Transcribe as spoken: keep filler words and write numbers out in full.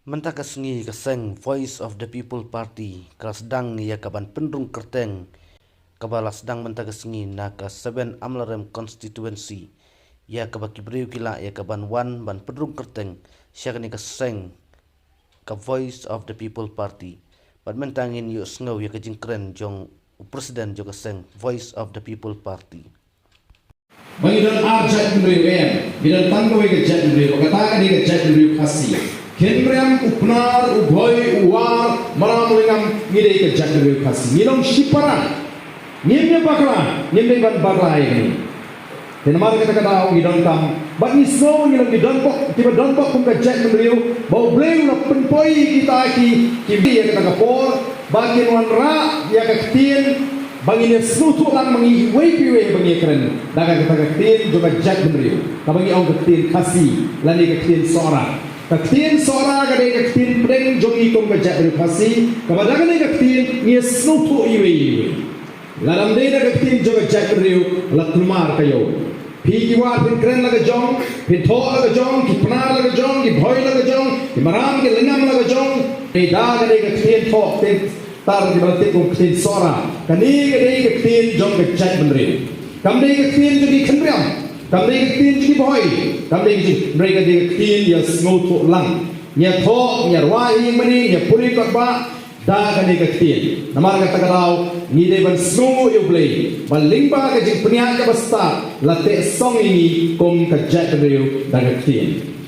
Mynta ka sngi ka seng Voice of the People Party ka la sdang ïa ka ban pynrung kyrteng kaba la sdang mynta ka sngi na ka seven Amlarem Constituency, ïa kaba ki briew ki lah ïa ka ban wan ban pynrung kyrteng sha kane ka seng ka Voice of the People Party. Bad mynta ngin ïohsngew ïa ka jingkren jong u President jong ka seng Voice of the People Party. Ba ngi don ar jaitbynriew, em, ngi don tang kawei ka jaitbynriew, ba kata ka dei ka jaitbynriew Khasi. Khynriam, u Pnar, u Bhoi, u War, Maram, Lyngngam, ngi dei ka jaitbynriew Khasi. Ngi long shipara. Ngim ïa bakla, ngim dei ban bakla ïa ngi. Te namar kata ka daw ngi donkam, bad ngi sngew ngi long ki donbok, kiba donbok kum ka jaitbynriew, ba U Blei u la pynpoi ïa kita ki, ki ïa kata ka por, ba kin wanrah ïa ka ktien, ba ngin ïa sngewthuh lang ma ngi iwei pa iwei ba ngi ïa kren da kata ka ktien jong ka jaitbynriew, kaba ngi ong ka ktien Khasi lane ka ktien Sohra. Ka ktien Sohra ka dei ka ktien pdeng jong ngi kum ka jaitbynriew Khasi, kaba da kane ka ktien ngi ïa sngewthuh iwei iwei. Lada ym dei da ka ktien jong ka jaitbynriew, la kulmar ka ïew. Phi ki War phin kren la ka jong, phin thoh la ka jong, ki Pnar la ka jong, ki Bhoi la ka jong, ki Maram ki Lyngngam la ka jong. Te da kane ka ktien thoh, ktien tar kiba la tip kum ktien Sohra. Kane ka dei ka ktien jong ka jaitbynriew. Kam dei ka ktien jong ki Khynriam, kam dei ka ktien jong ki Bhoi, kam dei ka jong, hynrei ka dei ka ktien ïa sngewthuh lang. Ngi ïa thoh, ngi ïa rwai ïing mane, ngi ïa pule kot ba da kane ka ktien. Namar kata ka daw ngi dei ban sngewnguh ïa U Blei ba lyngba ka jingpynïaid kaba stad la teh song ïa ngi kum ka jaitbynriew da ka ktien.